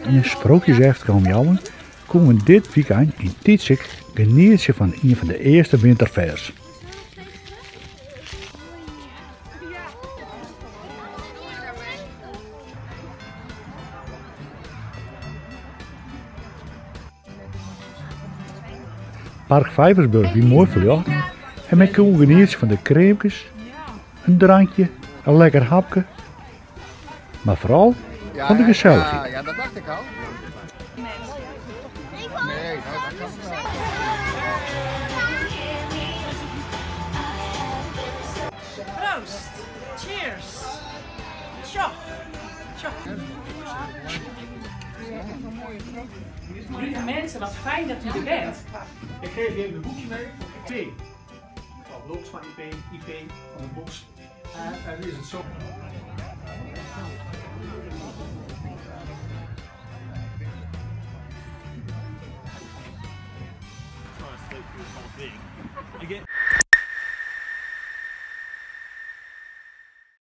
Yn in sprookjeseftige omjouwing koene we dit wykein yn Tytsjerk genietsje fan ien fan de earste winterfairs. Park Vijversburg wie moai ferljochte en men koe genietsje fan de kreamkes, in drankje, in lekker hapke, mar foaral fan de gesellichheid. Ja, dat dacht ik al. Nee, dat kan Proost. Cheers. Tjoch. Tjoch. Lieve mensen, wat fijn dat u er bent. Ik geef je even een boekje mee. P. Van Looks van IP, IP van het bos. En nu is het zo.